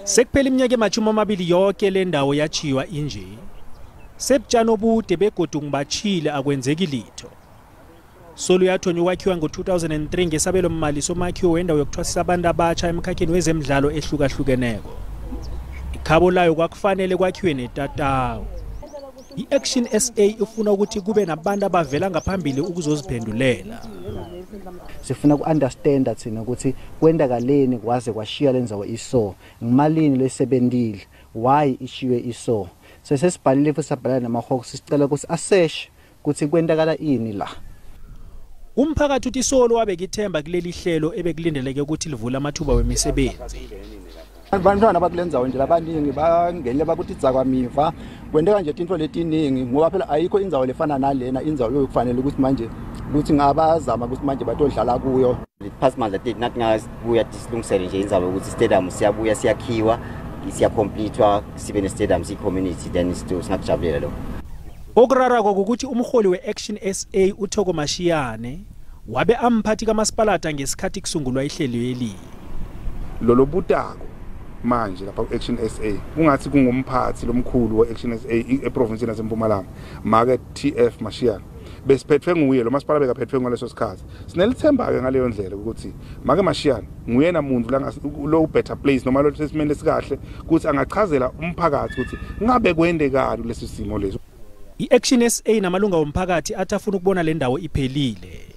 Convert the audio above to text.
Sekuphela iminyaka ema-20 yonke le ndawo yachiywa inje. Sebutshani obude begodu ngibachile akwenzeki litho. Solo yathonywa ukwakhiwa ngo-2003 ngesabelo mali somakhiwo wendawo yokuthwasisa abantu abatsha emkhakheni wezemidlalo ehlukahlukeneko. Ikhabo layo kwakufanele kwakhiwe netatawu. I-Action SA ifuna ukuthi kube nabantu abavela ngaphambili ukuzoziphendulela. Sifuna ku-understanda thina ukuthi kwendakaleni kwaze kwashiya lendzawo iso, ngimalini lesebentile, why ishiywe iso. Sesibhalile futhi sabhala nama-Hawks sicela ukuthi aseshe ukuthi kwentakala ini la. Umphakathi uthi solo wabeka ithemba kuleli hlelo ebekulindeleke ukuthi livule amathuba wemisebenzi. Abantwana bakulendzawo nje labaningi bangenile bakuthi idzakwamiva kwenteka nje tintfo letiningi ngoba phela ayikho indzawo lefana nalena indzawo yokufanele ukuthi manje ukuthi ngabazama ukuthi manje batodlala kuyo. Liphasimandla tethu nathi ngabuya silungisele nje indzaba yokuthi stadium siyabuya siyakhiwa siyacompletwa sibe ne-stadium siyi-community then singakujabulela lokho. Okurarako ukuthi umholi we-Action SA uThoko Mashiyane wabe amphathi kamasipalata ngesikhathi kusungulwa ihlelo eli. Lolo butako manje lapha ku-Action SA kungathi kungumphathi lomkhulu we-Action SA eprovinsini yaseMpumalanga make TF Mashiyane besiphethwe nguye lo masipala bekaphethwe ngaleso sikhathi. Sinelithemba-ke ngaleyo ndlela ukuthi make Mashiyane nguyena muntu lo better place noma lo sesimeni lesikahle ukuthi angachazela umphakathi ukuthi ngabe kwendekani kulesi simo leso. I-Action SA namalunga womphakathi athi afuna ukubona le ndawo iphelile.